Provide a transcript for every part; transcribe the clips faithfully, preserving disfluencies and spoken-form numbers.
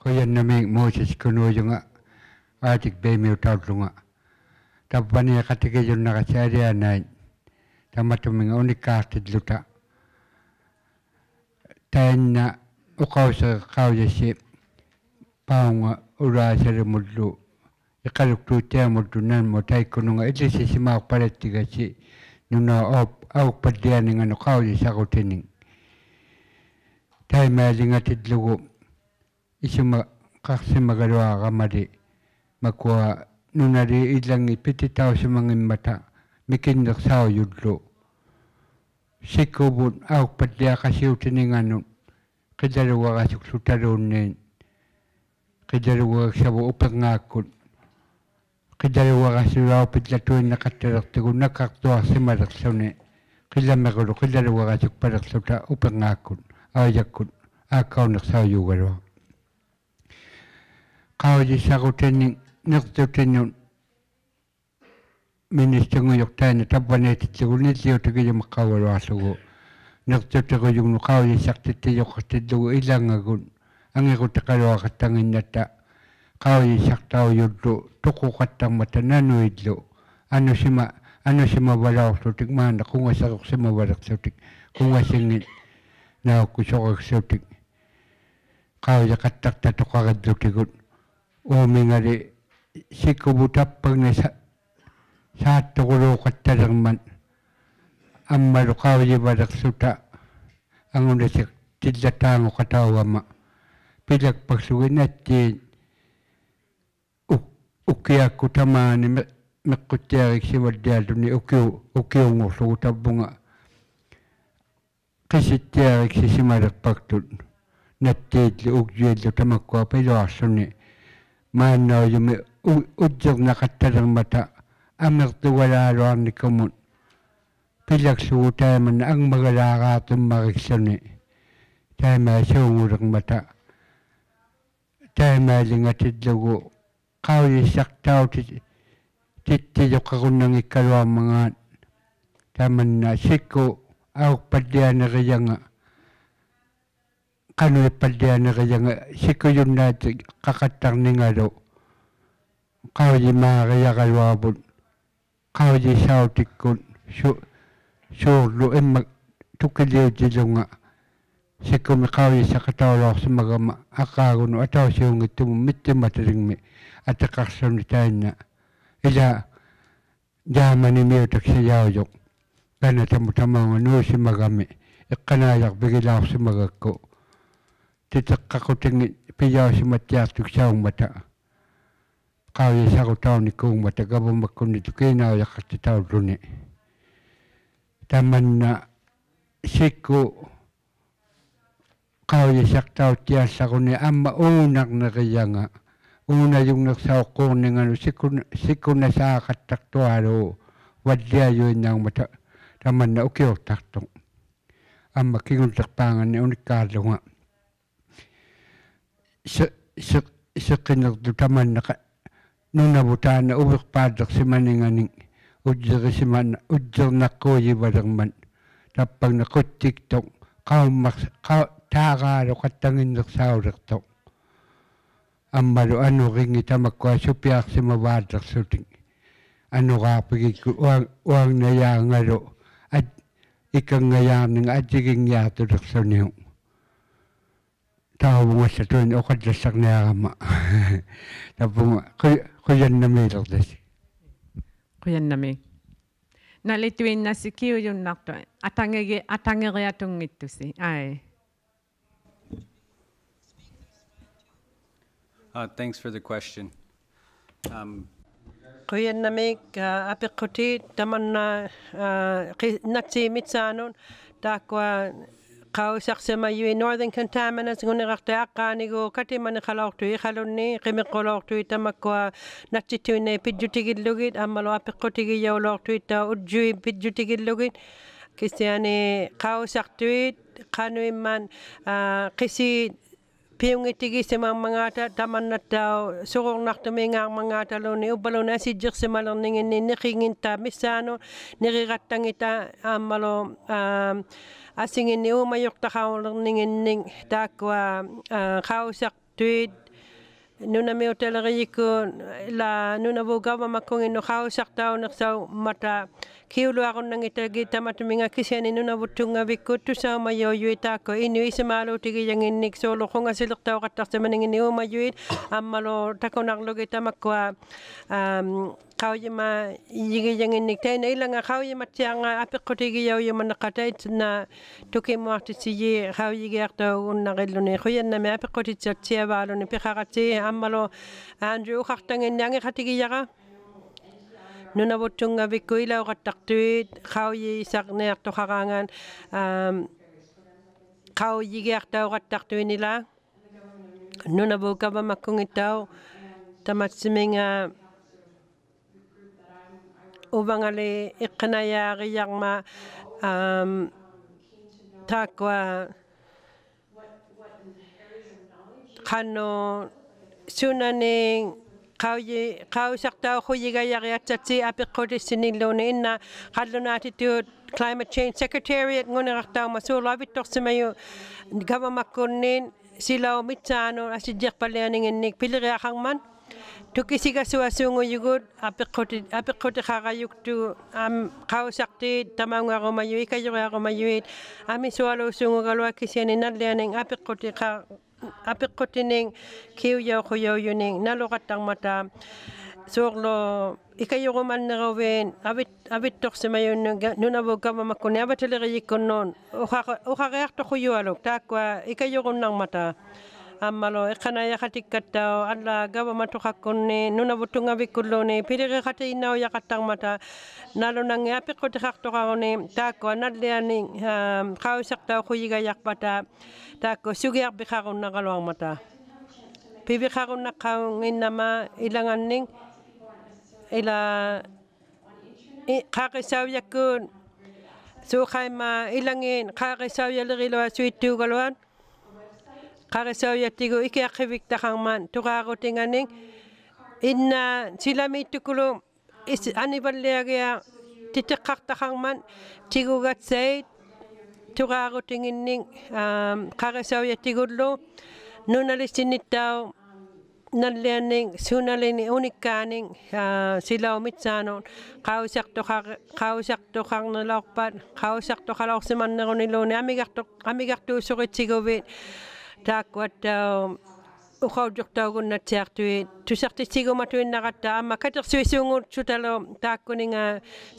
Qujannamiik Moses Kunuujunga, Arctic Bay-miutaulunga. Tavvaniiqatigijunnarasi alianait tamatuminga unikkaaqtilluta. Tainna uqausiriq qaujisi Paunga Ulaasirimullu Iqaluktuittiamullu nanmut taikkununga ilisisimauqpalattigasi nunaup aukpallianinganut qaujisaqutinik. Taimailingatillugu isumaqaqsimagaluaramali makua nunali ilangit pititausimangimmata mikinniqsaujullu. Sikuvut aukpalliaqasiutininganut qilalugarasukłutaluunniit qilalugaraksavut upirngaakkut. Qilalugarasulaupillatuinnaqattaliqtugut nakaqtuaqsimaliqłuni qilamiqulu qilalugarasukpaliqłuta upirngaakkut aujakkut aakkauniqsaujugaluaq. Qaujisaqutinik niqtutinut ministungujuq tainna tavvaniitillugu nilliutigijumaqaugaluaqługu. Niqtutigujungnut qaujisaqtittijuqaqtillugu ilangagut angirutiqaluaqattanginnatta qaujisaqtaujullu tuquqattarmata nanuillu anusima anusimavalauqłutik maanna qungasiruqsimavaliqłutik qungasingit naukkusurakłutik qaujiqattaqtatuqarillutigut. Uumingali sikuvut tappagni sa saatturuluuqattalirmat ammalu qaujivaliqłuta angunasiq tillataanguqataugama pilakpaqługit nattiit uk ukiakkut tamaani mi miqquttiariksivallialluni ukiu ukiunguqługu tavvunga qisittiariksisimaliqpaktut nattiillu ugjuillu tamakkua piluaqłuni maannaujumi u ujjirnaqattalirmata amirtugalaaluarnikumut pilakługu taimanna angmagalaaraatimmariqłuni taimaisuungulirmata taimailingatillugu qaujisaqtautit tittijuqarunnangikkaluarmangaat tamanna siku aukpallianirijanga qanuippallianirijanga sikujunnaatsiqaqattarningalu qaujimaarijagaluarvut qaujisautikkut su suurlu imma tukiliujjilunga sikumi qaujisaqataulauqsimagama aqaagunut atausiunngittumut mittimatilingmi atiqaqłuni tainna ila Germany-miutaksajaujuq Kanatamut tamaunga nuusimagami iqqanaijaqvigilauqsimagakku titiqqaqutingit pijausimattiaqtuksaungmata qaujisaqutaunikuungmata gavamakkunnilu kiinaujaqaqtitaulluni. Tamanna siku qaujisaqtauttiallarunik amma uunarnirijanga uunajungniqsauqquurninganut sikun sikunasaaqattaqtualuuvalliajuinnaungmata tamanna ukiuqtaqtuq. Amma kingulliqpaanganni unikkaallunga si si siqinirlu tamanna qa nunavut taanna uviqpaalliqsimaninganik ujjirisimana ujjirnaqquujivalirmat tappagna quttiktuq qaummaq qa taagaaluqattanginniqsauliqtuq. Ammalu anuringit tamakkua supiaqsimavaalliqłutik anuraaqpigikkut uang uangnajaangalu aj ikangajaarninga ajjiginngiaqtuliqłuniuk. Tauvunga allatuinnaq uqallallarniarama. Tavvunga qu qujannamiilirlasi. Qujannamiik. Nalituinnasi kiujunnaqtuq atangigi atangiriatunngittusi ai. Uh, thanks for the question. Um, Qujannamiik, aa, apiqqutit tamanna, aa, qi natsii mitsaanut taakkua qaujisaqsimajuit Northern Contaminants-nguniraqtuq aqqaanigu katimaniqalauqtuit Iqalunni qimiqqulauqtuit tamakkua natsituinnait pijjutigillugit ammalu apiqqutigijaulauqtuittauq ujjuit pijjutigillugit kisiani qaujisaqtuit qanuimmat, aa, qisiit piunngitigisimangmangaata tamannattauq sururnaqtumiingaarmangaataluunniit uvvaluunniit asijjiqsimalirninginnik niqingitta missaanut niriqattangitta ammalu, aa, asinginnik uumajuqtaqaulirninginnik taakkua, aa, qaujisaqtuit Nunamiutalirijikku, ilaa Nunavut gavamakkungit nuqausaqtauniqsaumata kiuluarunnanngitagit tamatuminga kisiani Nunavut Tunngavikkut tusaumajuujut taapkua inuit isumaaluutigijanginnik suurlu qungasiliqtauqattaqsimaninginnik uumajuit ammalu takunnarlugit tamakkua, am, qaujimajigijanginnik tainna ilanga qaujimattiarnga apiqqutigijaujumanaqaaq tainna tukimuaqtittijiq qaujigiaqtaugunnarilluni qujannamiq apiqqutittiavaaluni piqarattiq ammalu Andrew uqaqtanginnik angiqatigijara. Nunavut Tunngavikkut ilauqattaqtuit qaujisarniaqtuqaraangat, am, qaujigiaqtauqattaqtuinnilaa. Nunavut gavamakkungittauq tamatuminga uvangali iqqanajarijarmat, am, taakkua qanuq sunanik qauji-, qausaqtauqujigajariaqtattiq apiqqutissinnilluunniit. Inna qallunaatitut Climate Change Secretariat-nguniraqtaummat suurlu avittuqsimajut gavamakkunnin silaup mitsaanut asijjiqpallianinginnik piliriaqarmat. Tukisigasuasuungujugut apiqquti-, apiqqutiqarajuktut, am, qausaqtit tamaungarumajuit ikajuriarumajuit amisualuusuungugaluaqtut kisiani nallianik apiqqutiqa-, apiqqutinik kiujauqujaujunik naluqattarmata. Suurlu ikajurumanniruviit avit-, avittuqsimajunnut ga-, Nunavut gavamakkunnin avatalirijikkunnut uqa-, uqariaqtuqujualuk taakkua ikajurunnarmata. Ammalu iqqanajaqatikkattauq allaat gavamatuqakkunni Nunavut Tunngavikkulluunniit piliriqatiinnaujaqattarmata nalunanngit apiqqutiqaqtuqaruni taakkua nallianik, am, qausaqtauqujigajaqpata taakkua sugiarviqarunnaraluarmata. Piviqarunnaqqaunginnama ilangannik ilaa i-, qaarisaujakkut suuqaimma ilangit qaarisaujalirilauqsuittuugaluat. Qaarisaujatigut ikiaqqiviktaqarmat turaarutinganik. Inna silamiittukuluk is-, anivalliagiaq titiqqaqtaqarmat tigugatsait turaarutinginnik, am, qaarisaujatigullu nunalissinnittauq nallianik sunalinik unikkaanik, aa, silaup mitsaanut qausaqtuqa-, qausaqtuqarnilauqpat, qausaqtuqalauqsimannirunilluunniit amigaqtuq-, amigaqtuusurittiguvit taakkuattauq uqaujjuqtaugunnattiaqtut tusaqtittigumatuinnaratta amma katiqsuisuungutsutalu taakkuninga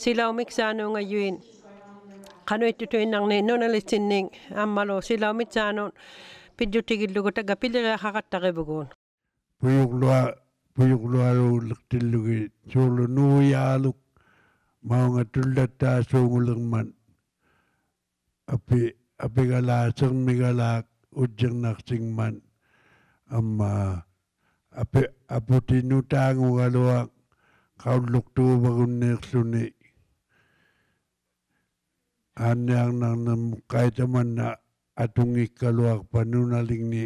silaup mitsaanuungajuit qanuittutuinnarnik nunalissinnik ammalu silaup mitsaanut pijjutigillugu tagga piliriaqaqattarivugut. Pujurlua-, pujurlualuuliqtillugit suurlu nuujaaluk maunga tullattaasuungulirmat api-, apigalaaq sirmigalaaq ujjirnaqsingmat amma api-, aputi nutaangugaluaq qaulluqtuuvagunniiqłuni. Aanniarnarnirmuqqait tamanna atunngikkaluaqpat nunalingni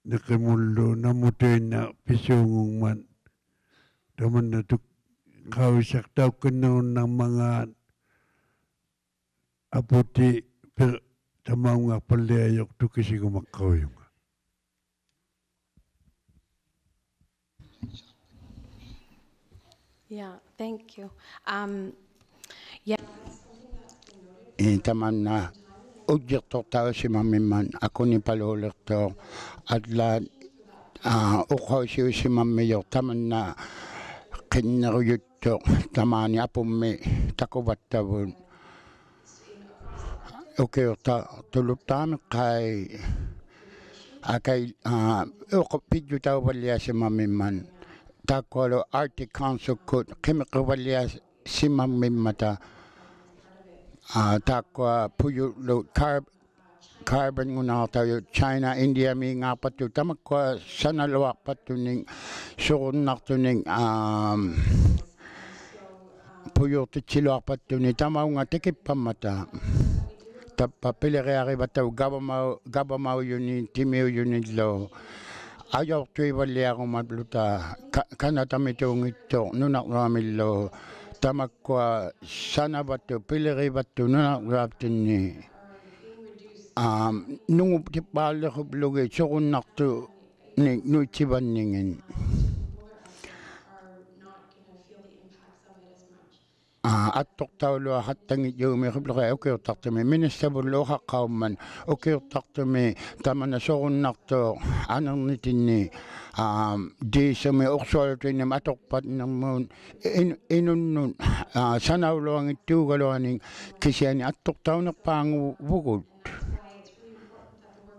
niqimullu namutuinnaq pisuungungmat. Tamanna tuk-, qausaqtauqkinnirunnarmangaat aputi pi-, tamaungaqpalliajuq tukisigumaqqaujunga. Yeah, thank you. Um, yeah. Ii, tamanna ujjiqtuqtausimamimmat akunipaluuliqtuq allaat, aa, uqausiusimammijuq tamanna qinnirujuttuq tamaani apummi takuvattavut. Ukiuqtaqtuluk taamikkai akai, aa, uqu-, pijjutauvalliasimamimmat. Taakkualu Arctic Council-kkut qimiqquvalliasimammimmata. Aa, taakkua pujullu car-, carbon-ngunaqtaujut China, India-miingaaqpattut tamakkua sanaluaqpattunik, surunnaqtunik, aa, pujuqtitsiluaqpattunik tamaunga tikippammata. Tappa piliriarivattauq gavamau-, gavamaujunit timiujunillu. Ajauqtuivalliarumaluta ka-, kanatamituunngittuq nunarjuamillu. Tamakkua sanavattut pilirivattut nunarjuaptinni. Am, nunguptippaalliquplugit surunnaqtu-, ᓄᐃᑦᓯᕙᓐᓂᖏᑦ. ᐋ, ᐊᑦᑐᖅᑕᐅᓗᐊᖃᑦᑕᙱᑦᓲᒥ ᖁᑉᓕᕆᐊ ᐅᑭᐅᖅᑕᖅᑐᒥ ᒥᓂᔅᑕᕗᓪᓗ ᐅᖃᖅᑲᐅᒻᒪᑦ, ᐅᑭᐅᖅᑕᖅᑐᒥ ᑕᒪᓐᓇ ᓱᕈᓐᓇᖅᑐᖅ ᐊᓂᕐᓂᑎᓐᓂ, ᐋ, ᑏᓱᒥ ᐅᖅᓱᐊᓗᑐᐃᓐᓇᒥ ᐊᑐᖅᐸᓐᓂᕐᒧᑦ ᐃᓐ-, ᐃᓄᓐᓄᑦ, ᐋ, ᓴᓇᐅᓗᐊᙱᑦᑑᒐᓗᐊᓂᒃ ᑭᓯᐊᓂ ᐊᑦᑐᖅᑕᐅᓂᖅᐹᖑᕗᒍᑦ.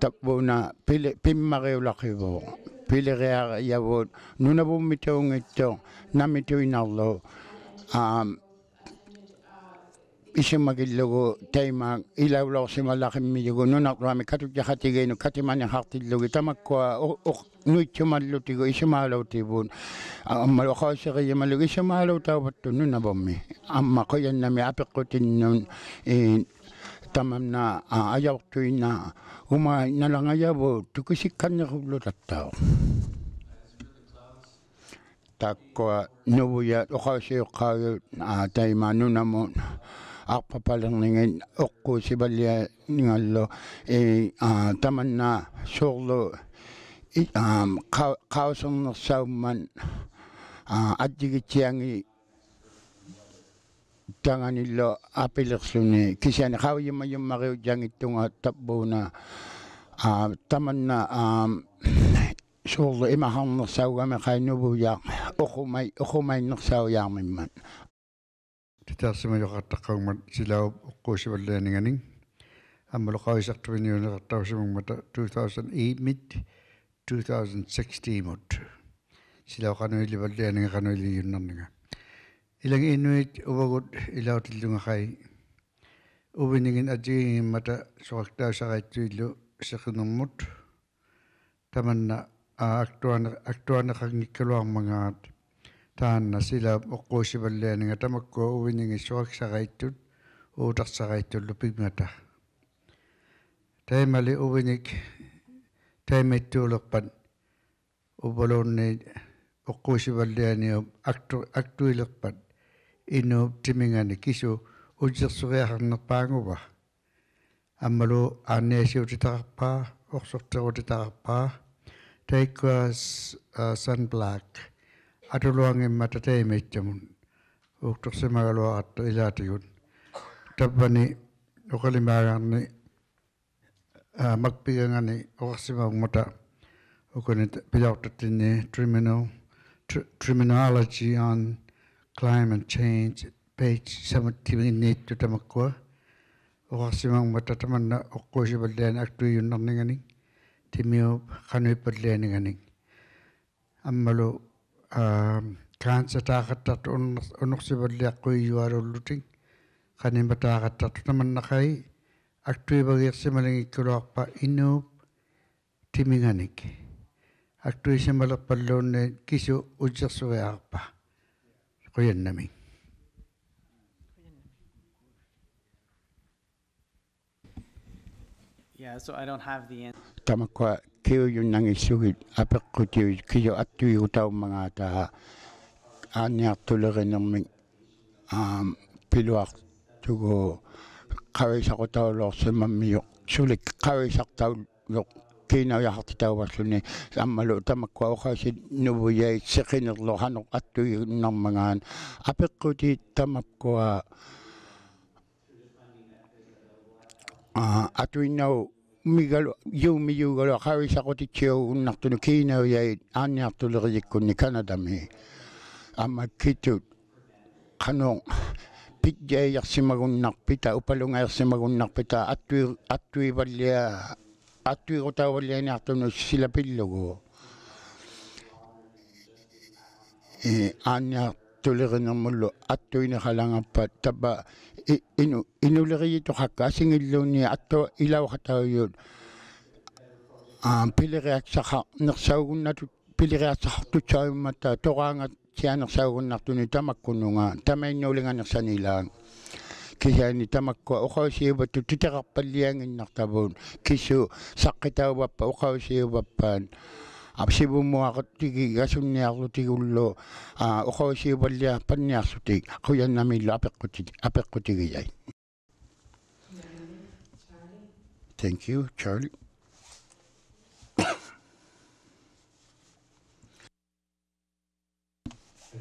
ᑕᕝᕘᓇ ᐱᓕ-, ᐱᒻᒪᕆᐅᓚᕿᕗᖅ, ᐱᓕᕆᐊᕆᔭᕗᑦ, ᓄᓇᕗᒻᒥᑑᙱᑦᑐᖅ, ᓇᒥᑐᐃᓐᓇᕐᓗ, ᐋᒻ, ᐃᓱᒪᒋᓪᓗᒍ ᑕᐃᒪ ᐃᓚᐅᓚᐅᖅᓯᒪᓚᕿᒻᒥᔪᒍᑦ ᓄᓇᕐᔪᐊᒥ ᑲᑐᔾᔨᖃᑎᒌᓄᑦ ᑲᑎᒪᓂᖃᖅᑎᓪᓗᒋᑦ ᑕᒪᒃᑯᐊ ᐅ-, ᐅ-, ᓄᐃᑦᓱᒪᓪᓗᑎᒍ ᐃᓱᒫᓘᑎᕗᑦ, ᐊ-, ᐊᒻᒪᓗ ᐅᖃᐅᓯᕆᔨᒪᓗ ᐃᓱᒫᓘᑕᐅᕙᑦᑐᑦ ᓄᓇᕗᒻᒥ. ᐊᒻᒪ ᖁᔭᓐᓇᒦᒃ ᐊᐱᖅᑯᑎᓐᓄᑦ, ᐄ, ᑕᒪᓐᓇ, ᐋ, ᐊᔭᐅᖅᑐᐃᓐᓇᕈᒪᐃᓐᓇᓚᖓᔭᕗᑦ ᑐᑭᓯᒃᑲᓐᓂᖁᓪᓗᑕᑦᑕᐅᖅ. ᑖᒃᑯᐊ ᓄᕗᔭᑦ ᐅᖃᐅᓯᐅᖅᑲᐅᔪᑦ, ᐋ, ᑕᐃᒪ ᓄᓇᒧᑦ ᐊᖅᐸᐸᓕᕐᓂᖏᑦ ᐅᖅᑰᓯᕙᓪᓕᐊᓂᖓᓗ, ᐄ, ᐋ, ᑕᒪᓐᓇ ᓲᕐᓗ, ᐃ-, ᐋ, ᖃᐅ-, ᖃᐅᓯᕐᓂᖅᓴᐅᒻᒪᑦ, ᐋ, ᐊᔾᔨᒋᑦᓯᐊᙱᑕᖓᓂᓪᓗ ᐊᐱᓕᖅᖢᓂ, ᑭᓯᐊᓂ ᖃᐅᔨᒪᔪᒻᒪᕆᐅᔾᔭᙱᑦᑐᖓ ᑕᕝᕘᓇ, ᐋ, ᑕᒪᓐᓇ, ᐋ, ᓲᕐᓗ ᐃᒪᖃᕐᓂᖅᓴᐅᒐᒥᖃᐃ ᓄᕗᔭᖅ ᐅᖁᒪᐃ-, ᐅᖁᒪᐃᓐᓂᖅᓴᐅᔮᕐᒥᒻᒪᑦ. ᑎᑎᖅᓯᒪᔪᖃᑦᑕᖅᑲᐅᖕᒪᑦ ᓯᓚᐅᑉ ᐅᖅᑰᓯᕙᓪᓕᐊᓂᖓᓂᒃ. ᐊᒻᒪᓗ ᖃᐅᔨᓴᖅᑐᕕᓂᐅᓂᖃᑦᑕᐅᓯᒪᖕᒪᑕ two thousand eight-ᒥᑦ two thousand sixteen-ᒧᑦ. ᓯᓚᐅᑉ ᖃᓄᐃᓕᕙᓪᓕᐊᓂᖓ ᖃᓄᐃᓕᔪᓐᓇᕐᓂᖓ. ᐃᓚᖏᑦ ᐃᓄᐃᑦ ᐅᕙᒍᑦ ᐃᓚᐅᑎᓪᓗᖓᖃᐃ. ᐅᕕᓂᖏᑦ ᐊᔾᔨᒌᙱᒻᒪᑕ ᓱᕋᒃᑕᐅᓴᕋᐃᑦᑐᐃᓪᓗ ᓯᕿᓂᕐᒧᑦ. ᑕᒪᓐᓇ, ᐋ, ᐊᒃᑐᐊᓂ-, ᐊᒃᑐᐊᓂᖃᙱᒃᑲᓗᐊᕐᒪᖔᑦ. ᑖᓐᓇ ᓯᓚᐅᑉ ᐅᖅᑰᓯᕙᓪᓕᐊᓂᖓ ᑕᒪᒃᑯᐊ ᐅᕕᓂᖏᑦ ᓱᕋᒃᓴᕋᐃᑦᑐᑦ, ᐆᑕᖅᓴᕋᐃᑦᑐᓪᓗ ᐱᖕᒪᑕ. ᑕᐃᒪᓕ ᐅᕕᓂᒃ ᑕᐃᒪᐃᑦᑑᓕᖅᐸᑦ ᐅᕝᕙᓘᓐᓃᑦ ᐅᖅᑰᓯᕙᓪᓕᐊᓂᐅᑉ ᐊᒃᑐ-, ᐊᒃᑐᐃᓕᖅᐸᑦ ᐃᓅᑉ ᑎᒥᖓᓂᒃ ᑭᓱ ᐅᔾᔨᖅᓱᕆᐊᖃᕐᓂᖅᐹᖑᕙ. ᐊᒻᒪᓗ ᐋᓐᓂᐊᓯᐅᑎᑕᖃᖅᐹ, ᐅᖅᓱᖅᑎᕈᑎᑕᖃᖅᐹ, ᑕᐃᒃᑯᐊ ᔅ-, ᐋ, sunblock ᐊᑐᓗᐊᙱᒻᒪᑕ ᑕᐃᒪᐃᑦᑐᒧᑦ. ᐆᒃᑐᖅᓯᒪᒐᓗᐊᕋᑦᑕ ᐃᓛᑎᒍᑦ. ᑕᑉᐹᓂ ᐅᖃᓕᒫᒐᕐᓂ, ᐋ, ᒪᒃᐱᒐᖓᓂ ᐅᖃᖅᓯᒪᖕᒪᑕ ᐅᑯᓂ ᐱᓚᐅᖅᑕᑦᑎᓐᓂ Termino-, Ter-, Terminology on Climate Change, page seventy-ᒥᓃᑦᑐᑦ ᑕᒪᒃᑯᐊ. ᐅᖃᖅᓯᒪᖕᒪᑕ ᑕᒪᓐᓇ ᐅᖅᑰᓯᕙᓪᓕᐊᓂᖅ ᐊᒃᑐᐃᔪᓐᓇᕐᓂᖓᓂᒃ, ᑎᒥᐅᑉ ᖃᓄᐃᑉᐸᓪᓕᐊᓂᖓᓂᒃ. ᐊᒻᒪᓗ, ᐋ, ᑳᓐᓴᑖᖃᑦᑕᖅᑐᑦ ᐅᓄᖅ-, ᐅᓄᖅᓯᕙᓪᓕᐊᖅᑰᔨᔪᐊᓘᓪᓗᑎᒃ, ᖃᓂᒪᑖᖃᑦᑕᖅᑐᑦ ᑕᒪᓐᓇᖃᐃ ᐊᒃᑐᐃᕙᒌᖅᓯᒪᓕᙱᒃᑲᓗᐊᖅᐸ ᐃᓅᑉ ᑎᒥᖓᓂᒃ. ᐊᒃᑐᐃᓯᒪᓕᖅᐸᓪᓘᓐᓃᑦ ᑭᓱ ᐅᔾᔨᖅᓱᕆᐊᖅᐸ. ᖁᔭᓐᓇᒦᒃ. Yeah, so I don't have the an- ᑕᒪᒃᑯᐊ ᑭᐅᔪᓐᓇᙱᔅᓱᒋᑦ ᐊᐱᖅᑯᑎᐅᑦ ᑭᓱ ᐊᒃᑐᐃᒍᑕᐅᒻᒪᖔᑕ ᐋᓐᓂᐊᖅᑐᓕᕆᓂᕐᒥᒃ, ᐋᒻ, ᐱᓗᐊᖅᑐᒍ ᖃᐅᔨᓴᕈᑕᐅᓚᐅᖅᓯᒪᒻᒥᔪᖅ ᓱᓕ ᖃᐅᔨᓴᖅᑕᐅᓪᓗ ᑮᓇᐅᔭᖃᖅᑎᑕᐅᕙᓪᓗᓂ, ᐊᒻᒪᓗ ᑕᒪᒃᑯᐊ ᐅᖃᐅᓯ ᓄᕗᔭᐃᑦ ᓯᕿᓂᕐᓗ ᖃᓄᖅ ᐊᒃᑐᐃᓐᓇᕐᒪᖔᑦ ᐊᐱᖅᑯᑏᑦ ᑕᒪᒃᑯᐊ, ᐋ, ᐊᑐᐃᓐᓇᐅ- ᒥᒐᓗ-, ᔫᒥᔫᒐᓗᐊᑦ ᖃᐅᔨᓴᕈᑎᑦᓯᐅᒍᓐᓇᖅᑐᓄᑦ ᑮᓇᐅᔭᐃᑦ ᐋᓐᓂᐊᖅᑐᓕᕆᔨᒃᑯᓐᓂ ᑲᓇᑕᒥ. ᐊᒻᒪ ᑭᑐᑦ ᖃᓄᖅ ᐱᔾᔭᐃᔭᖅᓯᒪᒍᓐᓇᖅᐱᑕ, ᐅᐸᓗᖓᐃᔭᖅᓯᒪᒍᓐᓇᖅᐱᑕ, ᐊᒃᑐᐃ-, ᐊᒃᑐᐃᕙᓪᓕᐊ-, ᐊᒃᑐᐃᕈᑕᐅᕙᓪᓕᐊᓂᐊᖅᑐᓄᑦ ᓯᓚ ᐱᓪᓗᒍ. ᐄ, ᐋᓐᓂᐊᖅᑐᓕᕆᓂᕐᒧᓪᓗ ᐊᒃᑐᐃᓂᖃᓚᖓᑉᐸᑦ ᑕᕝᕙ ᐃ-, ᐃᓄ-, ᐃᓄᓕᕆᔨᑐᖃᒃᑲ ᐊᓯᖏᓪᓘᓐᓃᑦ ᐊᒃᑐ ᐃᓚᐅᖃᑕᐅᔪᑦ, ᐋ, ᐱᓕᕆᐊᒃᓴᖃᕐᓂᖅᓴᐅᒍᓐᓇᖅᑐᑦ, ᐱᓕᕆᐊᒃᓴᖃᖅᑐᑦᓴᐅᒻᒪᑕ ᑐᕌᖓᑦᓯᐊᓂᖅᓴᐅᒍᓐᓇᖅᑐᓂ ᑕᒪᒃᑯᓄᖓ, ᑕᒪᐃᓐᓅᓕᖓᓂᖅᓴᓂᓛᒃ. ᑭᓯᐊᓂ ᑕᒪᒃᑯᐊ ᐅᖃᐅᓯᐅᕙᑦᑐᑦ ᑎᑎᖃᖅᐸᓪᓕᐊᙱᓐᓇᖅᑕᕗᑦ, ᑭᓱ ᓴᖅᑭᑕᐅᕙᑉᐸᑦ ᐅᖃᐅᓯᐅᕙᑉᐸᑦ, ᐋ, ᓯᕗᒧᐊᖁᑎᒋᒐᓱᓐᓂᐊᕐᓗᑎᒍᓪᓗ, ᐋ, ᐅᖃᐅᓯᐅᕙᓪᓕᐊᑉᐸᓐᓂᐊᖅᓱᑎᒃ, ᖁᔭᓐᓇᒦᓪᓗ ᐊᐱᖅᑯᑎ-, ᐊᐱᖅᑯᑎᒋᔭᐃᑦ. Thank you, Charlie.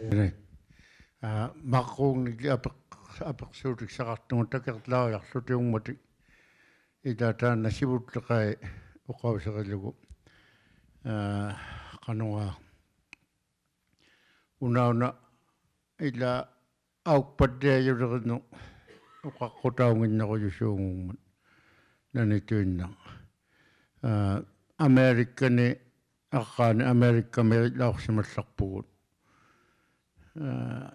ᐋ, ᒪᕐᕉᖕᓂᒡᓕ ᐊᐱᖅ-, ᐊᐱᖅᓲᑎᒃᓴᖃᖅᑐᖓ ᑕᑭᖅᓚᐅᔭᖅᖢᑎᐅᖕᒪᑎᒃ. ᐃᓛ ᑖᓐᓇ ᓯᕗᓪᓕᖃᐃ ᐅᖃᐅᓯᕆᓗᒍ. ᐋ, ᖃᓄᕌᖅ. ᐅᓇᐅᓇ ᐃᓛ ᐊᐅᒃᐸᓪᓕᐊᔪᓕᕆᓐᓄᑦ ᐅᖃᖅᑯᑕᐅᙱᓐᓇᕈᔪᓲᖑᖕᒪᑦ ᓇᓂᑐᐃᓐᓇᖅ. ᐋ, ᐊᒥᐊᓕᑲᓂ, ᐊᕐᕌᓂ ᐊᒥᐊᓕᑲᒥᓚᐅᖅᓯᒪᓪᓚᖅᐳᒍᑦ. ᐋ,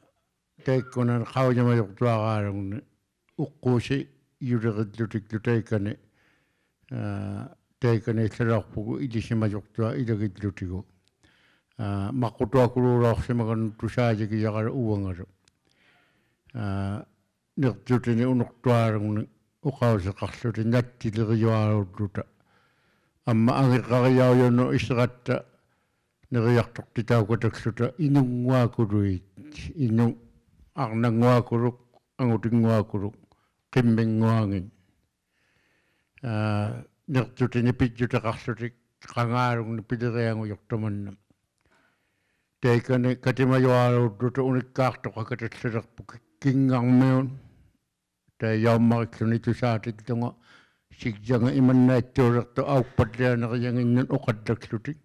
ᑕᐃᒃᑯᓇᓂ ᖃᐅᔨᒪᔪᕐᔪᐊᕌᓗᖕᓂ ᐅᖅᑰᓯᔪᓕᕆᓪᓗᑎᒡᓗ ᑕᐃᑲᓂ, ᐋ, ᑕᐃᑲᓂ ᐃᓪᓚᓚᐅᖅᐳᒍᑦ ᐃᓕᓯᒪᔪᕐᔪᐊᑦ ᐃᓚᒋᓪᓗᑎᒍ. ᐋ, ᒪᕐᕉᑐᐊᑯᓘᓚᐅᖅᓯᒪᒐᓐᓄᒃ ᑐᓵᔨᒋᔭᕋ ᐅᕙᖓᓗ. ᐋ, ᓂᕐᔪᑎᓂᒃ ᐅᓄᖅᑐᐊᓗᖕᓂᒃ ᐅᖃᐅᓯᖃᖅᖢᑎᒃ ᓇᑦᑎᓕᕆᔪᐊᓘᓪᓗᑕ. ᐊᒻᒪ ᐊᖏᕐᕋᕆᔭᐅᔪᓄᑦ ᐃᓯᕋᑦᑕ ᓂᕆᔭᖅᑐᖅᑎᑕᐅᑲᑕᒃᖢᑕ ᐃᓄᙳᐊᑯᓗᐃᑦ, ᐃᓄ-, ᐊᕐᓇᙳᐊᑯᓗᒃ, ᐊᖑᑎᙳᐊᑯᓗᒃ, ᕿᒻᒥᙳᐊᖏᑦ. ᐋ, ᓂᕐᔪᑎᓂᒃ ᐱᔾᔪᑎᖃᖅᖢᑎᒃ ᖃᖔᓗᖕᓂᒃ ᐱᓕᕆᐊᖑᔪᖅ ᑕᒪᓐᓇ. ᑕᐃᑲᓂ ᑲᑎᒪᔪᐊᓘᓪᓗᑕ ᐅᓂᒃᑳᖅᑐᖃᑲᑕᓪᓚᓕᖅᐳᖅ ᑭ-, ᑭᙵᕐᒥᐅᑦ. ᑕᐃᔭᐅᒻᒪᕆᒃᖢᓂ ᑐᓵᑎᓪᓗᖓ ᓯᒡᔭᖓ ᐃᒪᓐᓇᐃᑦᑑᓕᖅᑐᖅ ᐊᐅᒃᐸᓪᓕᐊᓂᕆᔭᖏᓐᓄᑦ ᐅᖃᓪᓚᒃᖢᑎᒃ.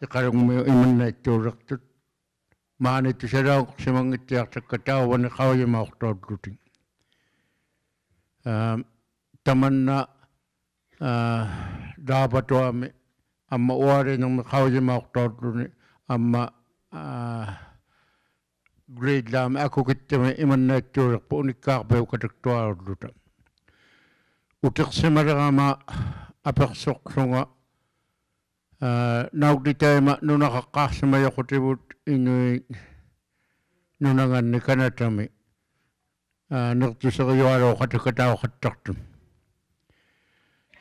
ᐃᖃᓗᖕᒥᐅᑦ ᐃᒪᓐᓇᐃᑦᑑᓕᖅᑐᑦ. ᒫᓂ ᑐᓴᓚᐅᖅᓯᒪᙱᑦᑎᐊᖅᑕᒃᑲ ᑕᐅᕙᓂ ᖃᐅᔨᒪᐅᖅᑕᐅᓪᓗᑎᒃ. ᐋ, ᑕᒪᓐᓇ, ᐋ, ᓛᐸᑐᐊᒥ ᐊᒻᒪ ᐅᐊᓕᓂᕐᒥ ᖃᐅᔨᒪᐅᖅᑕᐅᓪᓗᓂ ᐊᒻᒪ, ᐋ, Greenland-ᒥ ᐊᑯᑭᑦᑐᒥ ᐃᒪᓐᓇᐃᑦᑑᓕᖅᐳᖅ ᐅᓂᒃᑳᕐᕕᐅᑲᑕᒃᑐᐊᓘᓪᓗᑕ. ᐅᑎᖅᓯᒪᓕᕋᒪ ᐊᐱᖅᓱᖅᖢᖓ, ᐋ, ᓇᐅᒃᓂ ᑕᐃᒪ ᓄᓇᖃᖅᑳᖅᓯᒪᔪᖁᑎᕗᑦ ᐃᓄᐃᑦ ᓄᓇᖓᓐᓂ ᑲᓇᑕᒥ, ᐋ, ᓂᕐᔪᓯᕆᔪᐊᓘᖃᑕᖃᑕᐅᖃᑦᑕᖅᑐᑦ.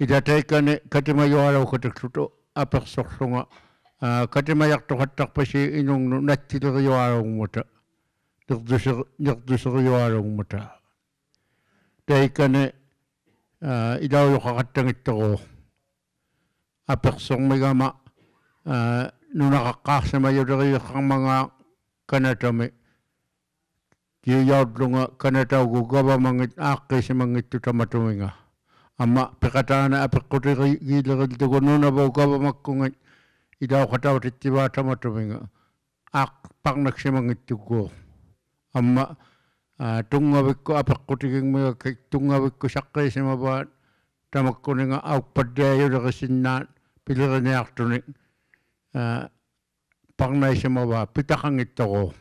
ᐃᓛ ᑕᐃᑲᓂ ᑲᑎᒪᔪᐊᓘᖃᑕᒃᖢᑕ ᐊᐱᖅᓱᖅᖢᖓ, ᐋ, ᑲᑎᒪᔭᖅᑐᖃᑦᑕᖅᐱᓯ ᐃᓄᖕᓄᑦ ᓇᑦᑎᓕᕆᔪᐊᓘᖕᒪᑕ, ᓂᕐᔪᓯ-, ᓂᕐᔪᓯᕆᔪᐊᓘᖕᒪᑕ. ᑕᐃᑲᓂ, ᐋ, ᐃᓚᐅᔪᖃᖃᑦᑕᙱᑦᑐᒎᖅ. ᐊᐱᖅᓱᕐᒥᒐᒪ, ᐋ, ᓄᓇᖃᖅᑳᖅᓯᒪᔪᓕᕆᔨᖃᕐᒪᖔᖅ ᑲᓇᑕᒥ. ᑭᐅᔭᐅᓪᓗᖓ ᑲᓇᑕᐅᒎᖅ ᒐᕙᒪᖏᑦ ᐋᖅᑭᒃᓯᒪᙱᑦᑐᑦ ᑕᒪᑐᒥᖓ. ᐊᒻᒪ ᐱᖃᑖᓂ ᐊᐱᖅᑯᑎᕆᓪᓗᒍ ᓄᓇᕗᑦ ᒐᕙᒪᒃᑯᖏᑦ ᐃᓚᐅᖃᑕᐅᑎᑦᑎᕚᑦ ᑕᒪᑐᒥᖓ. ᐋᖅ-, ᐸᕐᓇᒃᓯᒪᙱᑦᑐᒎᖅ. ᐊᒻᒪ, ᐋ, ᑐᙵᕕᒃᑯᑦ ᐊᐱᖅᑯᑎᒋᖕᒥᒐᒃᑭᑦ ᑐᙵᕕᒃᑯᑦ ᓴᖅᑮᓯᒪᕚᑦ ᑕᒪᒃᑯᓂᖓ ᐊᐅᒃᐸᓪᓕᐊᔪᓕᕆᓯᓐᓈᑦ ᐱᓕᕆᓂᐊᖅᑐᓂᒃ, ᐋ, ᐸᕐᓇᐃᓯᒪᕚᑦ ᐱᑕᖃᙱᑦᑐᒎᖅ.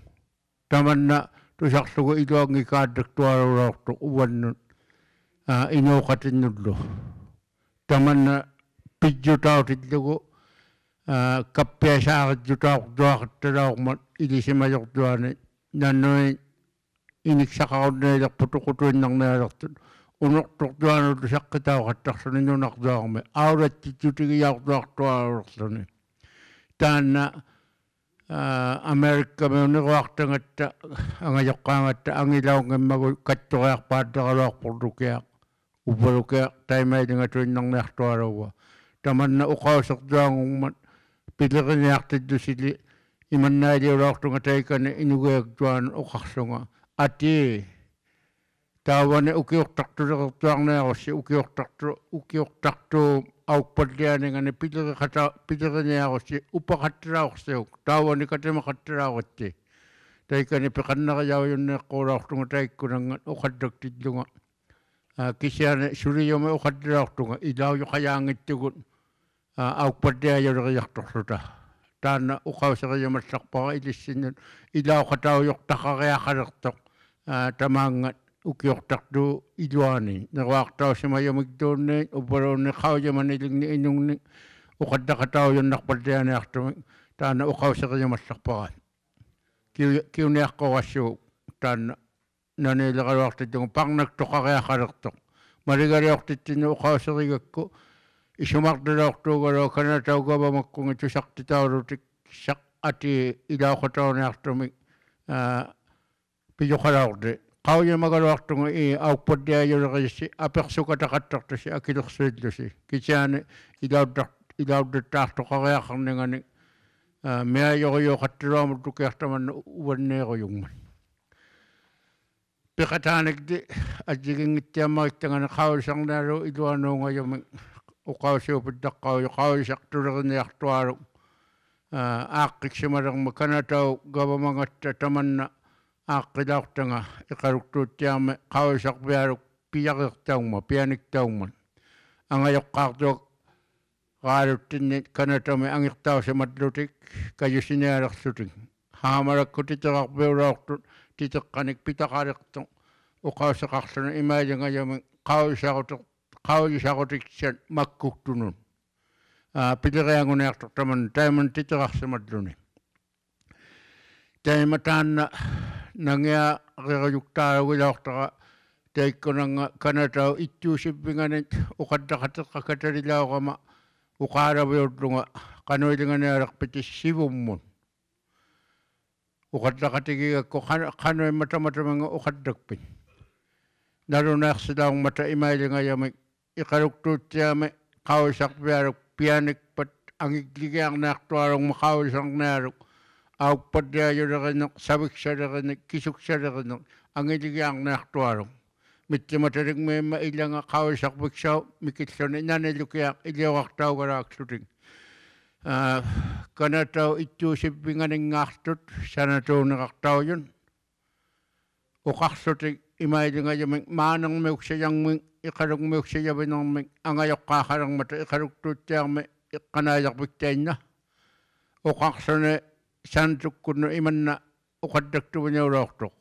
ᑕᒪᓐᓇ ᑐᓴᕐᓗᒍ ᐃᓗᐊᙱᑳᓪᓚᒃᑐᐊᓘᓚᐅᖅᑐᖅ ᐅᕙᓐᓄᑦ, ᐋ, ᐃᓅᖃᑎᓐᓄᓪᓗ. ᑕᒪᓐᓇ ᐱᔾᔪᑕᐅᑎᓪᓗᒍ, ᐋ, ᑲᑉᐱᐊᓵᕆᔾᔪᑕᐅᕐᔪᐊᖃᑦᑕᓚᐅᕐᒪᑦ ᐃᓕᓯᒪᔪᕐᔪᐊᓂ ᓇᓄᐃᑦ ᐃᓂᒃᓴᖃᕈᓐᓃᓕᖅᐳᑦ ᑐᖁᑐᐃᓐᓇᕐᓂᐊᓕᖅᑐᑦ ᐅᓄᖅᑐᕐᔪᐊᓄᓪᓗ ᓴᖅᑭᑕᐅᖃᑦᑕᖅᖢᓂ ᓄᓇᕐᔪᐊᕐᒥ ᐊᐅᓚᑦᑎᔾᔪᑎᒋᔭᐅᕐᔪᐊᖅᑐᐊᓘᓕᖅᖢᓂ. ᑖᓐᓇ, ᐋ, ᐊᒥᐊᓕᑲᒥᐅᑦ ᓂᕈᐊᖅᑕᖓᑦᑕ ᐊᖓᔪᖅᑳᖓᑦᑕ ᐊᖏᓚᐅᙱᒻᒪᒍ ᑲᑦᑐᕆᐊᖅᐹᓪᓚᕋᓗᐊᖅᐳᕐᓗᑭᐊᖅ. ᐅᕝᕙᓗᑭᐊᖅ ᑕᐃᒪᐃᓕᖓᑐᐃᓐᓇᕐᓂᐊᖅᑐᐊᓘᕙ. ᑕᒪᓐᓇ ᐅᖃᐅᓯᕐᔪᐊᖑᖕᒪᑦ ᐱᓕᕆᓂᐊᖅᑎᓪᓗᓯᓕ ᐃᒪᓐᓇᐃᓕᐅᓚᐅᖅᑐᖓ ᑕᐃᑲᓂ ᐃᓄᒋᐊᔾᔪᐊᓄᑦ ᐅᖃᖅᖢᖓ. ᐊᑏ, ᑕᐅᕙᓂ ᐅᑭᐅᖅᑕᖅᑐᓕᕆᔪᐊᕐᓂᐊᕈᔅᓯ ᐅᑭᐅᖅᑕᖅᑐ-, ᐅᑭᐅᖅᑕᖅᑑᑉ ᐊᐅᒃᐸᓪᓕᐊᓂᖓᓂ ᐱᓕᕆᖃᑕ-, ᐱᓕᕆᓂᐊᕈᔅᓯ ᐅᐸᖃᑦᑕᓚᐅᖅᓯᐅᒃ. ᑕᐅᕙᓂ ᑲᑎᒪᖃᑦᑕᓚᐅᕋᑦᑎ. ᑕᐃᑲᓂ ᐱᖃᓐᓇᕆᔭᐅᔪᓐᓃᖅᑰᓚᐅᖅᑐᖓ ᑕᐃᒃᑯᓇᙵᑦ ᐅᖃᓪᓚᒃᑎᓪᓗᖓ. ᐋ, ᑭᓯᐊᓂ ᓱᓕᔪᒥᒃ ᐅᖃᓪᓚᓚᐅᖅᑐᖓ ᐃᓚᐅᔪᖃᔮᙱᑦᑐᒍᑦ, ᐋ, ᐊᐅᒃᐸᓪᓕᐊᔪᓕᕆᔭᖅᑐᖅᖢᑕ. ᑖᓐᓇ ᐅᖃᐅᓯᕆᔪᒪᓪᓚᖅᐸᕋ ᐃᓕᔅᓯᓐᓄᑦ ᐃᓚᐅᖃᑕᐅᔪᖅᑕᖃᕆᐊᖃᓕᖅᑐᖅ, ᐋ, ᑕᒫᙵᑦ ᐅᑭᐅᖅᑕᖅᑑᑉ ᐃᓗᐊᓂ. ᓂᕈᐊᖅᑕᐅᓯᒪᔪᒥᒡᓘᓐᓃᑦ, ᐅᕝᕙᓘᓐᓃᑦ ᖃᐅᔨᒪᓂᓕᖕᓂᒃ ᐃᓄᖕᓂᒃ ᐅᖃᓪᓚᖃᑕᐅᔪᓐᓇᖅᐸᓪᓕᐊᓂᐊᖅᑐᒥᒃ. ᑖᓐᓇ ᐅᖃᐅᓯᕆᔪᒪᓪᓚᖅᐸᕋ. ᑭᐅ-, ᑭᐅᓂᐊᖅᑰᕋᔅᓯᐅᒃ ᑖᓐᓇ ᓇᓃᓕᕋᓗᐊᖅᑎᓪᓗᒍ ᐸᕐᓇᒃᑐᖃᕆᐊᖃᓕᖅᑐᖅ. ᒪᓕᒐᓕᐅᖅᑎᑦᑎᓐᓄᑦ ᐅᖃᐅᓯᕆᒐᒃᑯ, ᐃᓱᒪᕐᓚᓚᐅᖅᑑᒐᓗᐊᖅ ᑲᓇᑕᐅᑉ ᒐᕙᒪᒃᑯᖏᑦ ᑐᓴᖅᑎᑕᐅᓗᑎᒃ ᓴᖅ ᐊᑏ ᐃᓚᐅᖃᑕᐅᓂᐊᖅᑐᒥᒃ, ᐋ, ᐱᔪᖃᓚᐅᕐᓕ. ᖃᐅᔨᒪᒐᓗᐊᖅᑐᖓ ᐄ ᐊᐅᒃᐸᓪᓕᐊᔪᓕᕆᔨᔅᓯ ᐊᐱᖅᓱᖃᑕᖃᑦᑕᖅᑐᓯ ᐊᑭᓕᖅᓱᐃᓪᓗᓯ. ᑭᓯᐊᓂ ᐃᓚᐅᑦᑕᖅ-, ᐃᓚᐅᑦᑕᖅᑐᖃᕆᐊᖃᕐᓂᖓᓂᒃ ᐋ, ᒥᐊᔪᕆᔪᖃᑦᑕᓗᐊᒧᑦ ᑐᑭᐊᖅ ᑕᒪᓐᓇ ᐅᕙᓐᓃᕈᔪᖕᒪᑦ. ᐱᖃᑖᓂᒃ ᐊᔾᔨᒌᙱᑦᑎᐊᒻᒪᕆᒃᑕᖓᓂᒃ ᖃᐅᔨᓴᕐᓂᐊᓗᒃ ᐃᓗᐊᓅᖓᔪᒥᒃ ᐅᖃᐅᓯᐅᕕᓪᓚᖅᑲᐅᔪᖅ ᖃᐅᔨᓴᖅᑐᓕᕆᓂᐊᖅᑐᐊᓗᒃ, ᐋ, ᐋᖅᑭᒃᓯᒪᓕᕐᒪᑦ ᑲᓇᑕᐅᑉ ᒐᕙᒪᖓᑕ ᑕᒪᓐᓇ ᐋᖅᑭᓚᐅᖅᑕᖓ ᐃᖃᓗᒃᑑᑦᑎᐊᕐᒥ ᖃᐅᔨᓴᕐᕕᐊᓗᒃ ᐱᔭᕇᖅᑕᐅᖕᒪᑦ, ᐱᐊᓂᒃᑕᐅᖕᒪᑦ. ᐊᖓᔪᖅᑳᖅᑐᐊ- ᕌᓗᑦᑎᓐᓂ ᑲᓇᑕᒥ ᐊᖏᖅᑕᐅᓯᒪᓪᓗᑎᒃ, ᑲᔪᓯᓂᐊᓕᖅᖢᑎᒃ. ᓵᒻᒪᓚᒃᑯᑦ ᑎᑎᕋᕐᕕᐅᓚᐅᖅᑐᑦ ᑎᑎᖅᑲᓂᒃ ᐱᑕᖃᓕᖅᑐᖅ ᐅᖃᐅᓯᖃᖅᖢᓂ ᐃᒪᐃᓕᖓᔪᒥᒃ ᖃᐅᔨᓴᕈᑎᖅ-, ᖃᐅᔨᓴᕈᑎᒃᓴᑦ ᒪᒃᑯᒃᑐᓄᑦ. ᐋ, ᐱᓕᕆᐊᖑᓂᐊᖅᑐᖅ ᑕᒪᓐ-, ᑕᐃᒪᓐ ᑎᑎᕋᖅᓯᒪᓪᓗᓂ. ᑕᐃᒪ ᑖᓐᓇ ᓇᖏᐊᕆᕈᔪᒃᑖᓗᒋᓚᐅᖅᑕᕋ ᑕᐃᒃᑯᓇᙵᑦ ᑲᓇᑕᐅᑉ ᐃᑦᑑᓯᕝᕕᖓᓂᑦ ᐅᖃᓪᓚᖃᑎᖃᖃᑕᓕᓚᐅᕋᒪ ᐅᖄᓚᕕᐅᓪᓗᖓ ᖃᓄᐃᓕᖓᓂᐊᓕᖅᐱᑎ ᓯᕗᒻᒧᑦ. ᐅᖃᓪᓚᖃᑎᒌᒐᒃᑯ ᖃᓄ-, ᖃᓄᐃᒻᒪᑕ ᒪᑕᒪᙵᑦ ᐅᖃᓪᓚᒃᐱᑦ. ᓇᓗᓇᐃᖅᓯᓚᐅᕐᒪᑕ ᐃᒪᐃᓕᖓᔪᒥᒃ ᐃᖃᓗᒃᑑᑦᑎᐊᕐᒥ ᖃᐅᔨᓴᕐᕕᐊᓗᒃ ᐱᐊᓂᒃᐸᑦ ᐊᖏᒡᓕᒋᐊᕐᓂᐊᖅᑐᐊᓗᖕᒪᑦ ᖃᐅᔨᓴᕐᓂᐊᓗᒃ ᐊᐅᒃᐸᓪᓕᐊᔪᓕᕆᓂᖅ, ᓴᕕᒃᓴᓕᕆᓂᖅ, ᑭᓱᒃᓴᓕᕆᓂᖅ ᐊᖏᒡᓕᒋᐊᕐᓂᐊᖅᑐᐊᓗᒃ. ᒥᑦᑎᒪᑕᓕᖕᒦᒻᒪᑦ ᐃᓚᖓ ᖃᐅᔨᓴᕐᕕᒃᓴᐅᑉ ᒥᑭᓪᓗᓂ ᓇᓂᓗᑭᐊᖅ ᐃᓕᐅᕋᖅᑕᐅᒐᓛᒃᖢᑎᒃ. ᐋ, ᑲᓇᑕᐅᑉ ᐃᑦᑑᓯᕝᕕᖓᓂᙶᖅᑐᑦ ᓴᓇᑑᓂᕋᖅᑕᐅᔪᑦ. ᐅᖃᖅᖢᑎᒃ ᐃᒪᐃᓕᖓᔪᒥᒃ ᒫᓂᕐᒥᐅᒃᓴᔭᕐᒥᒃ ᐃᖃᓗᖕᒥᐅᒃᓴᔭᕕᓂᕐᒥᒃ ᐊᖓᔪᖅᑳᖃᓕᕐᒪᑕ ᐃᖃᓗᒃᑑᑦᑎᐊᕐᒥ ᐃᖅᑲᓇᐃᔭᕐᕕᒃ ᑕᐃᓐᓇ. ᐅᖃᖅᖢᓂ ᓵᓐᑐᒃᑯᓐᓄᑦ ᐃᒪᓐᓇ ᐅᖃᓪᓚᒃᑐᕕᓂᐅᓚᐅᖅᑐᖅ.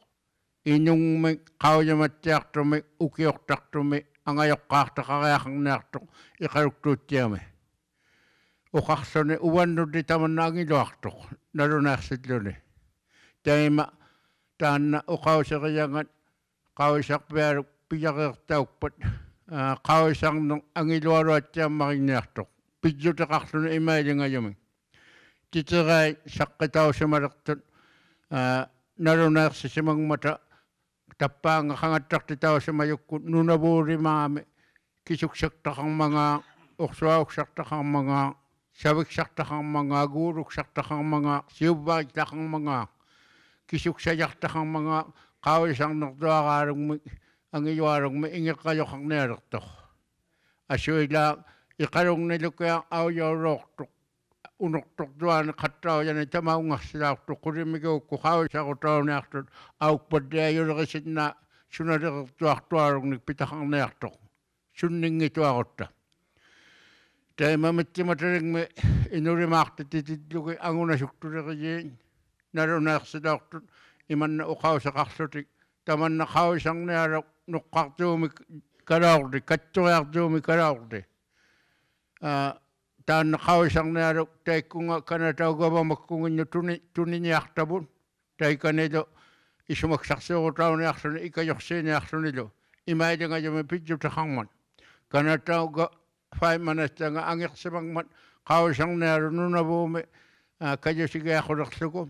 ᐃᓄᖕᒥᒃ ᖃᐅᔨᒪᑦᑎᐊᖅᑐᒥᒃ ᐅᑭᐅᖅᑕᖅᑐᒥᒃ ᐊᖓᔪᖅᑳᖅᑕᖃᕆᐊᖃᕐᓂᐊᖅᑐᖅ ᐃᖃᓗᒃᑑᑦᑎᐊᕐᒥ. ᐅᖃᖅᖢᓂ ᐅᕙᓐᓄᓪᓕ ᑕᒪᓐᓇ ᐊᖏᓗᐊᖅᑐᖅ ᓇᓗᓇᐃᖅᓯᓪᓗᓂ. ᑕᐃᒪ ᑖᓐᓇ ᐅᖃᐅᓯᕆᔭᖓᑦ ᖃᐅᔨᓴᕐᕕᐊᓗᒃ ᐱᔭᕇᖅᑕᐅᒃᐸᑦ, ᐋ, ᖃᐅᔨᓴᕐᓂᖅ ᐊᖏᓗᐊᓗᐊᑦᑎᐊᒻᒪᕆᖕᓂᐊᖅᑐᖅ. ᐱᔾᔪᑎᖃᖅᖢᓂ ᐃᒪᐃᓕᖓᔪᒥᒃ. ᑎᑎᕋᐃᑦ ᓴᖅᑭᑕᐅᓯᒪᓕᖅᑐᑦ, ᐋ, ᓇᓗᓇᐃᖅᓯᓯᒪᖕᒪᑕ ᑕᑉᐹᙵᑦ ᖃᖓᑦᑕᖅᑎᑕᐅᓯᒪᔪᒃᑯᑦ ᓄᓇᕗᓕᒫᒥ ᑭᓱᒃᓴᖅᑕᖃᕐᒪᖔᑦ, ᐅᖅᓱᐊᒍᒃᓴᖅᑕᖃᕐᒪᖔᑦ, ᓴᕕᒃᓴᖅᑕᖃᕐᒪᖔᑦ, ᒎᓗᒃᓴᖅᑕᖃᕐᒪᖔᑦ, ᓯᐅᕝᕙᕆᒃᑕᖃᕐᒪᖔᑦ, ᑭᓱᒃᓴᔭᖅᑕᖃᕐᒪᖔᑦ, ᖃᐅᔨᓴᕐᓂᕐᔪᐊᕌᓗᖕᒥᒃ, ᐊᖏᔪᐊᓗᖕᒥᒃ ᐃᖏᕐᕋᔪᖃᕐᓂᐊᓕᖅᑐᖅ. ᐊᓱᐃᓛᒃ ᐃᖃᓗᖕᓂᓗᑭᐊᖅ ᐊᐅᔭᐅᓚᐅᖅᑐᖅ, ᐅᓄᖅᑐᕐᔪᐊᓂ ᖃᑦᑕᐅᔭᓂ ᑕᒪᐅᙵᖅᓯᓚᐅᖅᑐᖅ ᖁᓕᒥᒎᒃᑯᑦ ᖃᐅᔨᓴᕈᑕᐅᓂᐊᖅᑐᑦ ᐊᐅᒃᐸᓪᓕᐊᔪᓕᕆᓯᓐᓈᓱᓇᓕᕆᕐᔪᐊᖅᑐᐊᓗᖕᓂᒃ ᐱᑕᖃᕐᓂᐊᖅᑐᖅ. ᓱᓐᓂᙱᑐᐊᕈᑦᑕ. ᑕᐃᒪ ᒥᑦᑎᒪᑕᓕᖕᒥ ᐃᓄᓕᒫᖅᑎᑎᑎᓪᓗᒋᑦ ᐊᖑᓇᓱᒃᑐᓕᕆᔩᑦ ᓇᓗᓇᐃᖅᓯᓚᐅᖅᑐᑦ ᐃᒪᓐᓇ ᐅᖃᐅᓯᖃᖅᖢᑎᒃ ᑕᒪᓐᓇ ᖃᐅᔨᓴᕐᓂᐊᓗᒃ ᓄᖅᑲᕐᔫᒥ ᑲᓚᐅᕐᓕ, ᑲᑦᔪᕆᐊᕐᔫᒥ ᑲᓚᐅᕐᓕ. ᐋ, ᑖᓐᓇ ᖃᐅᔨᓴᕐᓂᐊᓗᒃ ᑕᐃᒃᑯᖓ ᑲᓇᑕᐅᑉ ᒐᕙᒪᒃᑯᖏᓐᓄᑦ ᑐᓂ-, ᑐᓂᓂᐊᖅᑕᕗᑦ. ᑕᐃᑲᓂᓗ ᐃᓱᒪᒃᓴᖅᓯᐅᕈᑕᐅᓂᐊᖅᖢᓂ ᐃᑲᔪᖅᓰᓂᐊᖅᖢᓂᓗ ᐃᒪᐃᓕᖓᔪᒥᒃ ᐱᔾᔪᑕᖃᕐᒪᑦ. ᑲᓇᑕᐅᑉ ᕿ-, ᕿᐃᒪᓇᑦᑕᖓ ᐊᖏᖅᓯᒪᖕᒪᑦ ᖃᐅᔨᓴᕐᓂᐊᓗᒃ ᓄᓇᕗᒻᒥ, ᐋ, ᑲᔪᓯᒋᐊᖁᓕᖅᖢᒍ.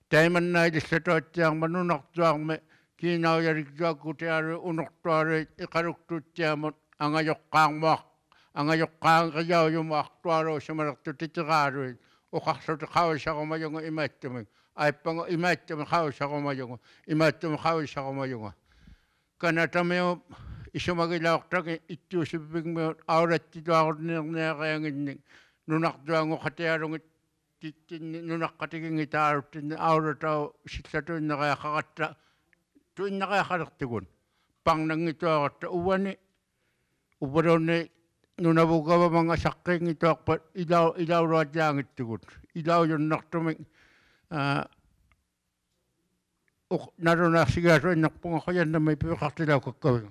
ᑕᐃᒪᓐᓇᐃᓕᓪᓚᑕᐅᑦᑎᐊᕐᒪᑦ ᓄᓇᕐᔪᐊᕐᒥ ᑮᓇᐅᔭᓕᒡᔪᐊᒃᑯᑎᐊᓗᐃᑦ ᐅᓄᖅᑐᐊᓗᐃᑦ ᐃᖃᓗᒃᑑᑦᑎᐊᕐᒧᑦ ᐊᖓᔪᖅᑳᕐᒧᐊᖅ-, ᐊᖓᔪᖅᑳᕆᔭᐅᔪᒧᐊᖅᑐᐊᓘᓯᒪᓕᖅᑐᖅ ᑎᑎᕋᓗᐃᑦ. ᐅᖃᖅᖢᑎᒃ ᖃᐅᔨᓴᕈᒪᔪᖓ ᐃᒪᐃᑦᑐᒥᒃ. ᐊᐃᑉᐸᖓ ᐃᒪᐃᑦᑐᒥᒃ ᖃᐅᔨᓴᕈᒪᔪᖓ. ᐃᒪᐃᑦᑐᒥᒃ ᖃᐅᔨᓴᕈᒪᔪᖓ. ᑲᓇᑕᒥᐅᑉ ᐃᓱᒪᒋᓚᐅᖅᑕᒋᑦ ᐃᑦᑑᓯᕝᕕᖕᒥᐅᑦ ᐊᐅᓚᑦᑎᑐᐊᕈᓐᓃᕐᓂᐊᕆᐊᖏᓐᓂᒃ ᓄᓇᕐᔪᐊᖑᖃᑎᐊᓗᖏᑦ ᑎᑦᑎᓐᓂᒃ ᓄᓇᖅᑲᑎᒋᙱᑖᓗᑦᑎᓐᓂᒃ ᐊᐅᓚᑕᐅᓯᓪᓚᑐᐃᓐᓇᕆᐊᖃᕋᑦᑕ, ᑐᐃᓐᓇᕆᐊᖃᓕᖅᑐᒍᑦ. ᐸᕐᓇᙱᑐᐊᕈᑦᑕ ᐅᕙᓂ, ᐅᕝᕙᓘᓐᓃᑦ ᓄᓇᕗᑦ ᒐᕙᒪᖓᑦ ᓴᖅᑮᙱᑐᐊᖅᐸᑦ ᐃᓚᐅ-, ᐃᓚᐅᓗᐊᔾᔮᙱᑦᑐᒍᑦ. ᐃᓚᐅᔪᓐᓇᖅᑐᒥᒃ, ᐋ, ᐅᖅ-, ᓇᓗᓇᐃᖅᓯᒋᐊᓱᐃᓐᓇᖅᐳᖓ ᖁᔭᓐᓇᒦᒃ ᐱᕕᖃᖅᑎᓚᐅᑲᒃᑲᕕᙵ.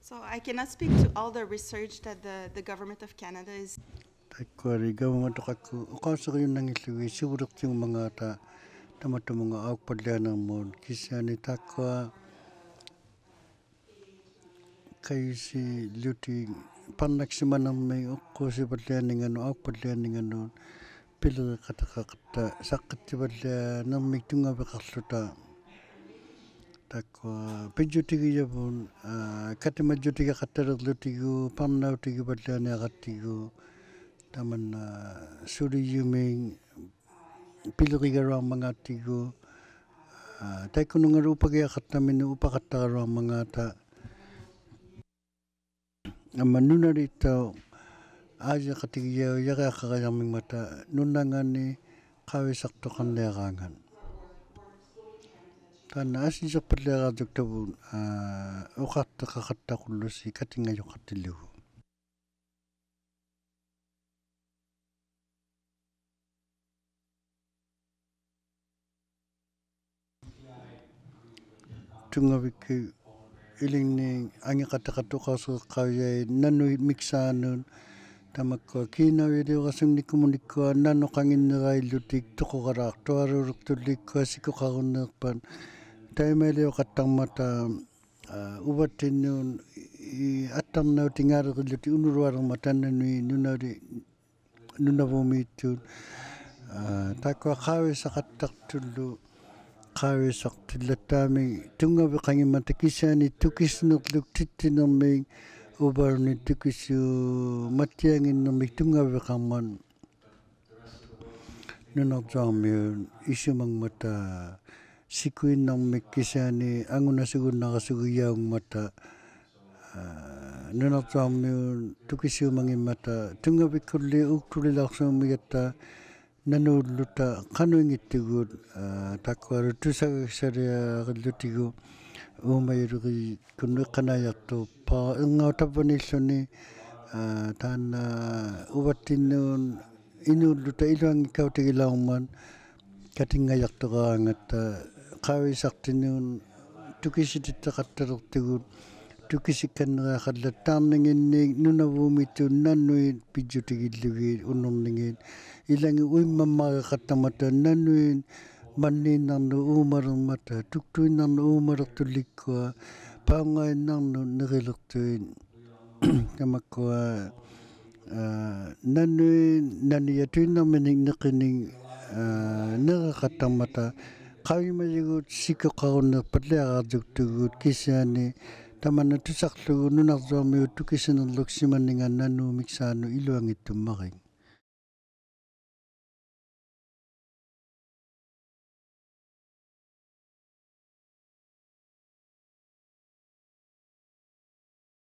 So I cannot speak to all the research that the, the government of Canada is ᑖᒃᑯᐊᓕ ᒐᕙᒪᑐᖃᒃᑯᑦ ᐅᖃᐅᓯᕆᔪᓐᓇᙱᓪᓗᒋᑦ ᓯᕗᓕᖅᑎᐅᖕᒪᖔᑕ ᑕᒪᑐᒧᖓ ᐊᐅᒃᐸᓪᓕᐊᓂᕐᒧᑦ. ᑭᓯᐊᓂ ᑖᒃᑯᐊ ᑲᔪᓯᓗᑎᒃ ᐸᕐᓇᒃᓯᒪᓂᕐᒥᒃ ᐅᖅᑰᓯᕙᓪᓕᐊᓂᖓᓄᑦ, ᐊᐅᒃᐸᓪᓕᐊᓂᖓᓄᑦ, ᐱᓕᕆᖃᑎᖃᖅᑕ ᓴᖅᑭᑦᑎᕙᓪᓕᐊᓂᕐᒥᒃ ᑐᙵᕕᖃᖅᖢᑕ. ᑖᒃᑯᐊ ᐱᔾᔪᑎᒋᔭᕗᑦ, ᐋ, ᑲᑎᒪᔾᔪᑎᒋᖃᑦᑕᓕᕐᓗᑎᒍ, ᐸᕐᓇᐅᑎᒋᕙᓪᓕᐊᓂᐊᕋᑦᑎᒍ, ᑕᒪᓐᓇ ᓱᓕᔪᒥᒃ ᐱᓕᕆᒐᓗᐊᕐᒪᖔᑦᑎᒍ, ᐋ, ᑕᐃᒃᑯᓄᖓᓗ ᐅᐸᒋᐊᖃᖅᑕᒥᓄᑦ ᐅᐸᖃᑦᑕᕋᓗᐊᕐᒪᖔᑕ. ᐊᒻᒪ ᓄᓇᓖᑦᑕᐅᖅ ᐋᔩᖃᑎᒋᔭᐅᔭᕆᐊᖃᕋᔭᕐᒥᖕᒪᑕ ᓄᓇᖓᓂ ᖃᐅᔨᓴᖅᑐᖃᕐᓂᐊᕌᖓᑦ. ᑖᓐᓇ ᐊᓯᔾᔨᖅᐸᓪᓕᐊᕌᔪᒃᑕᕗᑦ, ᐋ, ᐅᖃᖅᑎᖃᖃᑦᑕᖁᓪᓗᓯ ᑲᑎᙵᔪᖃᖅᑎᓪᓗᒍ. ᑐᙵᕕᒃᑯᑦ ᐃᓕᖕᓂᒃ ᐊᖏᖃᑎᖃᑦᑕᐅᖅ ᐅᖃᐅᓯᕆᖅᑲᐅᔭᐃᑦ ᓇᓄᐃᑦ ᒥᒃᓵᓄᑦ, ᑕᒪᒃᑯᐊ ᑮᓇᐅᔭᓕᐅᕋᓱᖕᓂᑯᒧᑦ ᐃᒃᑯᐊ ᓇᓄᖃᖏᓐᓂᕋᐃᓪᓗᑎᒃ ᑐᖁᕋᓛᖅᑐᐊᓘᓕᖅᑐᓪᓕ ᐃᒃᑯᐊ ᓯᑯᖃᕈᓐᓃᖅᐸᑦ, ᑕᐃᒪᐃᓕᐅᖃᑦᑕᕐᒪᑕ, ᐋ, ᐅᕙᑦᑎᓐᓄᑦ ᐃ-, ᐊᑦᑕᕐᓇᐅᑎᖔᓕᕆᓪᓗᑎᒃ ᐅᓄᓗᐊᓕᕐᒪᑕ ᓇᓄᐃᑦ ᓄᓇᓕ-, ᓄᓇᕗᒻᒦᑦᑐᑦ, ᐋ, ᑖᒃᑯᐊ ᖃᐅᔨᓴᖃᑦᑕᖅᑐᓪᓗ, ᖃᐅᔨᓴᖅᑎᓪᓚᑦᑖᒥᒃ ᑐᙵᕕᖃᙱᒻᒪᑕ ᑭᓯᐊᓂ ᑐᑭᓯᓂᕐᓗᒃᑎᑦᑎᓂᕐᒥᒃ, ᐅᕝᕙᓘᓐᓃᑦ ᑐᑭᓯᐅᒪᑦᑎᐊᙱᓐᓂᕐᒥᒃ ᑐᙵᕕᖃᕐᒪᑦ. ᓄᓇᕐᔪᐊᕐᒥᐅᑦ ᐃᓱᒪᖕᒪᑕ ᓯᑯᐃᓐᓇᕐᒥᒃ ᑭᓯᐊᓂ ᐊᖑᓇᓱᒍᓐᓇᕋᓱᒋᔭᐅᖕᒪᑕ, ᐋ, ᓄᓇᕐᔪᐊᕐᒥᐅᑦ ᑐᑭᓯᐅᒪᙱᒻᒪᑕ ᑐᙵᕕᒃᑯᓪᓕ ᐆᒃᑐᓕᓚᐅᖅᓯᒪᒻᒥᒐᑦᑕ ᓇᓅᓪᓗᑕ ᖃᓄᐃᙱᑦᑐᒍᑦ, ᐋ, ᑖᒃᑯᐊᓗ ᑐᓴᒐᒃᓴᓕᐊᕆᓪᓗᑎᒍ ᐆᒪᔪᓕᕆᔨᒃᑯᓐᓄᑦ ᐃᖅᑲᓇᐃᔭᖅᑐᖅᐸᑦ ᐃᕐᖓᐅᑦ ᑕᕝᕙᓃᓪᓗᓂ, ᐋ, ᑖᓐᓇ ᐅᕙᑦᑎᓐᓄᑦ ᐃᓅᓪᓗᑕ ᐃᓗᐊᙱᒃᑲᐅᑎᒋᓚᐅᕐᒪᑦ ᑲᑎᙵᔭᖅᑐᕌᖓᑦᑕ, ᖃᐅᔨᓴᖅᑎᓄᑦ ᑐᑭᓯᑎᑦᑕᖃᑦᑕᓕᖅᑐᒍᑦ, ᑐᑭᓯᒃᑲᓐᓂᕆᐊᖃᓪᓚᑦᑖᕐᓂᖏᓐᓂᒃ ᓄᓇᕗᒻᒥᑦᑐᑦ ᓇᓄᐃᑦ ᐱᔾᔪᑎᒋᓪᓗᒋᑦ ᐅᓄᕐᓂᖏᑦ, ᐃᓚᖏᑦ ᐅᐃᒻᒪᒻᒪᕆᖃᑦᑕᕐᒪᑕ ᓇᓄᐃᑦ ᒪᓐᓃᓐᓇᕐᓄᑦ ᐆᒪᓕᕐᒪᑕ, ᑐᒃᑐᐃᓐᓇᕐᓄᑦ ᐆᒪᓕᖅᑐᓪᓕ ᐃᒃᑯᐊ, ᐸᐅᕐᖓᐃᓐᓇᕐᓄᑦ ᓂᕆᓕᖅᑐᐃᑦ. ᑕᒪᒃᑯᐊ, ᐋ, ᓇᓄᐃᑦ ᓇᓂᔭᑐᐃᓐᓇᕐᒥᓂᒃ ᓂᕿᓂᒃ, ᐋ, ᓂᕆᖃᑦᑕᕐᒪᑕ, ᖃᐅᔨᒪᔪᒍᑦ ᓯᑯᖃᕈᓐᓃᖅᐸᓪᓕᐊᕌᔪᒃᑐᒍᑦ ᑭᓯᐊᓂ, ᑕᒪᓐᓇ ᑐᓴᕐᓗᒍ ᓄᓇᕐᔪᐊᕐᒥᐅᑦ ᑐᑭᓯᓂᕐᓗᒃᓯᒪᓐᓂᖓ ᓇᓅ ᒥᒃᓵᓄᑦ ᐃᓗᐊᙱᑦᑐᒻᒪᕆᒃ.